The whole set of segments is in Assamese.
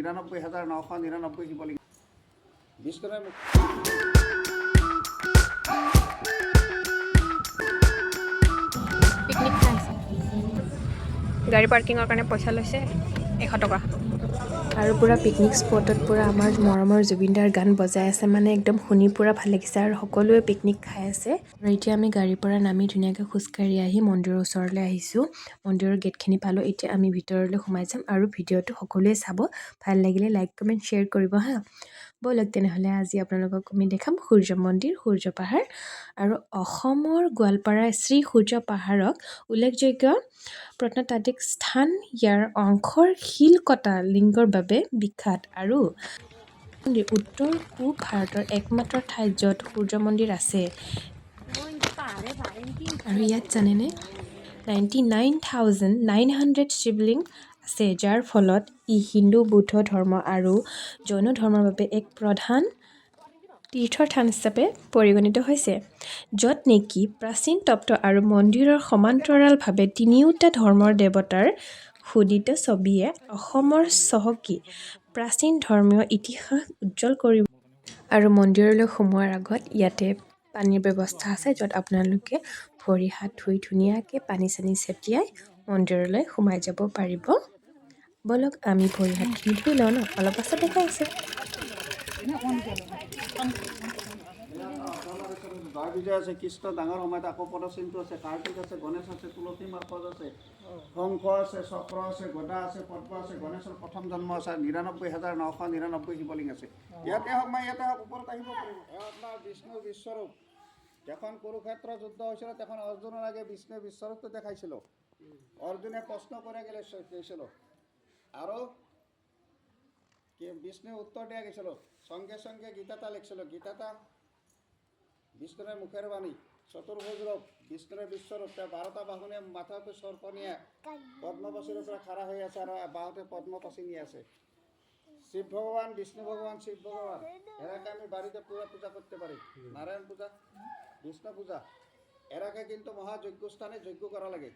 99,999 শিৱলিংগ। বিষ্ণুৰে পিকনিক খাই আছে। গাড়ী পাৰ্কিঙৰ কাৰণে পইচা লৈছে 100 টকা। আৰু পূৰা পিকনিক স্পটত পূৰা আমাৰ মৰমৰ জুবিনদাৰ গান বজাই আছে, মানে একদম শুনি পূৰা ভাল লাগিছে আৰু সকলোৱে পিকনিক খাই আছে। আৰু এতিয়া আমি গাড়ীৰ পৰা নামি ধুনীয়াকৈ খোজকাঢ়ি আহি মন্দিৰৰ ওচৰলৈ আহিছোঁ। মন্দিৰৰ গেটখিনি পালোঁ। এতিয়া আমি ভিতৰলৈ সোমাই যাম আৰু ভিডিঅ'টো সকলোৱে চাব। ভাল লাগিলে লাইক, কমেণ্ট, শ্বেয়াৰ কৰিব হা। ব'লক তেনেহ'লে, আজি আপোনালোকক আমি দেখাম সূৰ্য মন্দিৰ, সূৰ্য পাহাৰ। আৰু অসমৰ গোৱালপাৰাৰ শ্ৰী সূৰ্য পাহাৰক উল্লেখযোগ্য প্ৰত্নতাত্ত্বিক স্থান ইয়াৰ অংশৰ শিল কটা লিংগৰ বাবে বিখ্যাত। আৰু উত্তৰ পূব ভাৰতৰ একমাত্ৰ ঠাই য'ত সূৰ্য মন্দিৰ আছে। আৰু ইয়াত জানেনে, 99,900 শিৱলিংগ আছে, যাৰ ফলত ই হিন্দু, বৌদ্ধ ধৰ্ম আৰু জৈন ধৰ্মৰ বাবে এক প্ৰধান তীৰ্থস্থান হিচাপে পৰিগণিত হৈছে, য'ত নেকি প্ৰাচীন তত্ত্ব আৰু মন্দিৰৰ সমান্তৰালভাৱে তিনিওটা ধৰ্মৰ দেৱতাৰ খোদিত ছবিয়ে অসমৰ চহকী প্ৰাচীন ধৰ্মীয় ইতিহাস উজ্জ্বল কৰিব। আৰু মন্দিৰলৈ সোমোৱাৰ আগত ইয়াতে পানীৰ ব্যৱস্থা আছে, য'ত আপোনালোকে ভৰি হাত ধুই ধুনীয়াকৈ পানী চানী ছটিয়াই মন্দিৰলৈ সোমাই যাব পাৰিব। ব'লক, আমি ভৰি হাতখিনি ধুই লওঁ ন, অলপ পাছত দেখাই আছোঁ। জয় বিজয় আছে, কৃষ্ণ ডাঙৰ সময়ত আকৌ পদচিহ্নটো আছে, কাৰ্তিক আছে, গণেশ আছে, তুলসী মাৰ পদ আছে, শংখ আছে, চক্ৰ আছে, গদা আছে, পদ্ম আছে, গণেশৰ প্ৰথম জন্ম আছে। 99,999 শিৱলিংগ আছে। ইয়াতে হওক বা ইয়াতে হওক, ওপৰত আহিব পাৰিব। এওঁ আপোনাৰ বিষ্ণুৰ বিশ্বৰূপ। যখন কুৰুক্ষেত্ৰ যুদ্ধ হৈছিল, তখন অৰ্জুনৰ আগে বিষ্ণুৰ বিশ্বৰূপটো দেখাইছিল। অৰ্জুনে প্ৰশ্ন কৰে গেলে গৈছিল আৰু কি বিষ্ণুৱে উত্তৰ দিয়া গৈছিল। সঙ্গে সঙ্গে গীতাটা লিখছিল। গীতাটা বিষ্ণুৰ মুখেৰ বাণী। চতুৰ্ভুজ ৰূপ বিষ্ণুৰ বিশ্বৰূপ। তেওঁ 12টা বাহুনে মাথাতে সৰ্প নিয়ে পদ্মপাচিৰ পৰা খাৰা হৈ আছে আৰু বাহুতে পদ্মপাচি নিয়ে আছে। শিৱ ভগৱান, বিষ্ণু ভগৱান, শিৱ ভগৱান, এৰাকে আমি বাড়িতে পুৰা পূজা কৰতে পাৰি। নাৰায়ণ পূজা, বিষ্ণু পূজা, এৰাকে কিন্তু মহাযজ্ঞস্থানে যজ্ঞ কৰা লাগে।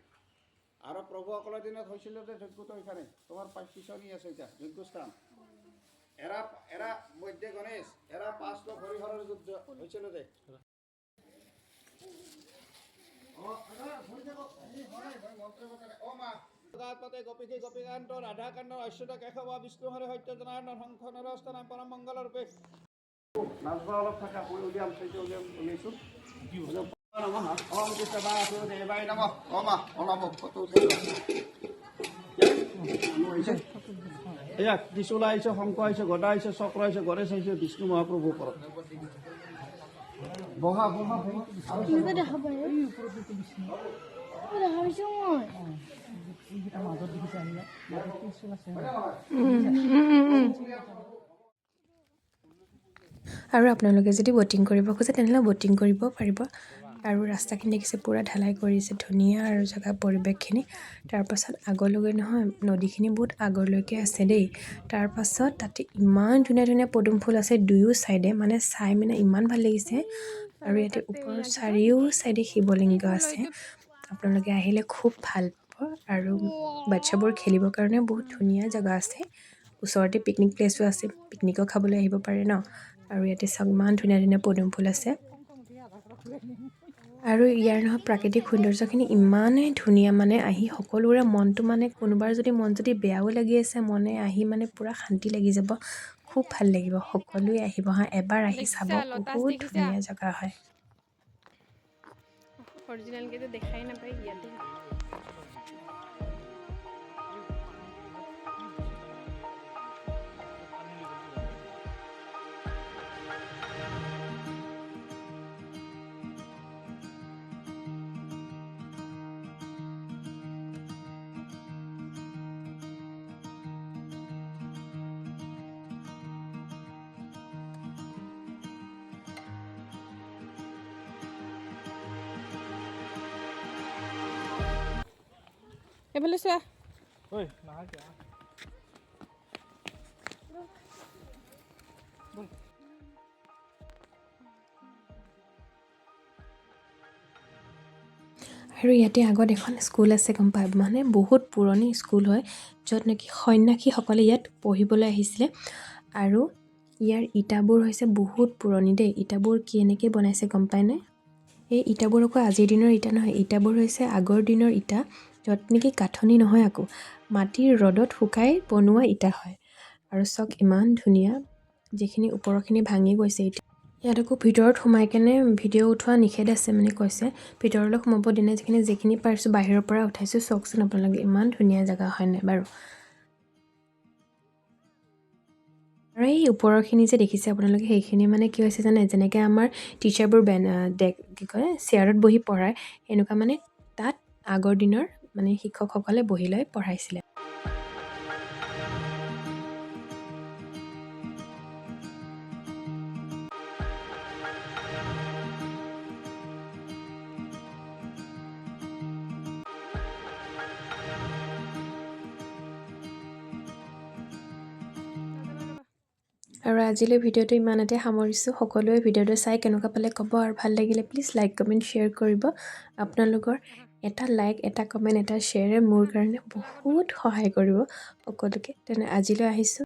আৰু প্ৰভুসকলৰ দিনত হৈছিল যে যজ্ঞটো ওইখানে তোমাৰ পিছনি আছে এটা যজ্ঞস্থান। এরা এরা মধ্যে গণেশ, এরা পাঁচ লোক হরিহরের যুদ্ধ হয়েছিল যে। ও মা পতে গোপীকে গোপীকান্ত ৰাধাকান্ত অচ্যুত কেশৱ বিষ্ণু হৰে সত্য জনাৰ্দন শংখ নৰস্ত নাম পৰম মংগল ৰূপে। নাচবা অলপ থাকা, মই উলিয়াম, সেইটো উলিয়াম, উলিয়াইছোঁ। নমঃ ওম কৃষ্ণ বাসুদেৱায় নমঃ। অ মা, ওলাব, ফটো উঠাই মানুহ আহিছে। এয়া ত্ৰিশূল আহিছে, শংখ আহিছে, গদা আহিছে, চক্ৰ আহিছে, গণেশ আহিছে, বিষ্ণু মহাপ্ৰভু ওপৰত। বহা, বহা, বহা। আৰু কেনেকৈ দেখা পায়? দেখা পাইছোঁ মই। মাজত দেখিছে, আমি ইয়াত মাজত ত্ৰিশূল আছে। আৰু আপোনালোকে যদি ব'টিং কৰিব খোজে, তেনেহ'লে ব'টিং কৰিব পাৰিব। আৰু ৰাস্তাখিনি দেখিছে, পূৰা ঢালাই কৰিছে, ধুনীয়া আৰু জেগা পৰিৱেশখিনি। তাৰপাছত আগলৈ নহয়, নদীখিনি বহুত আগলৈকে আছে দেই। তাৰপাছত তাতে ইমান ধুনীয়া ধুনীয়া পদুম ফুল আছে দুয়ো ছাইডে, মানে চাই মানে ইমান ভাল লাগিছে। আৰু ইয়াতে ওপৰৰ চাৰিও ছাইডে শিৱলিংগ আছে। আপোনালোকে আহিলে খুব ভাল পাব। আৰু বাচ্ছাবোৰ খেলিবৰ কাৰণে বহুত ধুনীয়া জেগা আছে। ওচৰতে পিকনিক প্লেচো আছে, পিকনিকো খাবলৈ আহিব পাৰে ন। আৰু ইয়াতে চাওক, ইমান ধুনীয়া ধুনীয়া পদুম ফুল আছে। আৰু ইয়াৰ নহয় প্ৰাকৃতিক সৌন্দৰ্যখিনি ইমানেই ধুনীয়া, মানে আহি সকলোৰে মনটো, মানে কোনোবাৰ যদি মন যদি বেয়াও লাগি আছে, মনে আহি মানে পূৰা শান্তি লাগি যাব, খুব ভাল লাগিব। সকলোৱে আহিব হা, এবাৰ আহি চাব। দেখিছা, লটাছ বহুত দেখিছা? ধুনীয়া জেগা হয়। অৰিজিনেলকেতো দেখাই নাপায় ইয়াতে। এইফালে চোৱা। ঐ নাহা কিয়? আৰু ইয়াতে আগত এখন স্কুল আছে, গম পায়, মানে বহুত পুৰণি স্কুল হয়, য'ত নেকি সন্যাসীসকলে ইয়াত পঢ়িবলৈ আহিছিলে। আৰু ইয়াৰ ইটাবোৰ হৈছে বহুত পুৰণি দেই। ইটাবোৰ কেনেকৈ বনাইছে গম পায়নে? এই ইটাবোৰ আকৌ আজিৰ দিনৰ ইটা নহয়। ইটাবোৰ হৈছে আগৰ দিনৰ ইটা, য'ত নেকি কাঠনি নহয়, আকৌ মাটিৰ ৰ'দত শুকাই বনোৱা ইটা হয়। আৰু চাওক, ইমান ধুনীয়া। যিখিনি ওপৰৰখিনি ভাঙি গৈছে এতিয়া। ইয়াত আকৌ ভিতৰত সোমাই কেনে ভিডিঅ' উঠোৱা নিষেধ আছে, মানে কৈছে ভিতৰলৈ সোমাব দিনে। যিখিনি যিখিনি পাৰিছোঁ বাহিৰৰ পৰা উঠাইছোঁ। চাওকচোন আপোনালোকে, ইমান ধুনীয়া জেগা হয়নে বাৰু? আৰু এই ওপৰৰখিনি যে দেখিছে আপোনালোকে, সেইখিনি মানে কি হৈছে জানে? যেনেকৈ আমাৰ টিচাৰবোৰ বেন ডেক কি কয়, চেয়াৰত বহি পঢ়ায়, সেনেকুৱা মানে তাত আগৰ দিনৰ মানে শিক্ষকসকলে বহি লৈ পঢ়াইছিলে। আৰু আজিলৈ ভিডিঅ'টো ইমানতে সামৰিছোঁ। সকলোৱে ভিডিঅ'টো চাই কেনেকুৱা পালে ক'ব আৰু ভাল লাগিলে প্লিজ লাইক, কমেণ্ট, শ্বেয়াৰ কৰিব। আপোনালোকৰ এটা লাইক, এটা কমেণ্ট, এটা শ্বেয়াৰে মোৰ কাৰণে বহুত সহায় কৰিব সকলোকে। তেনে আজিলৈ আহিছোঁ।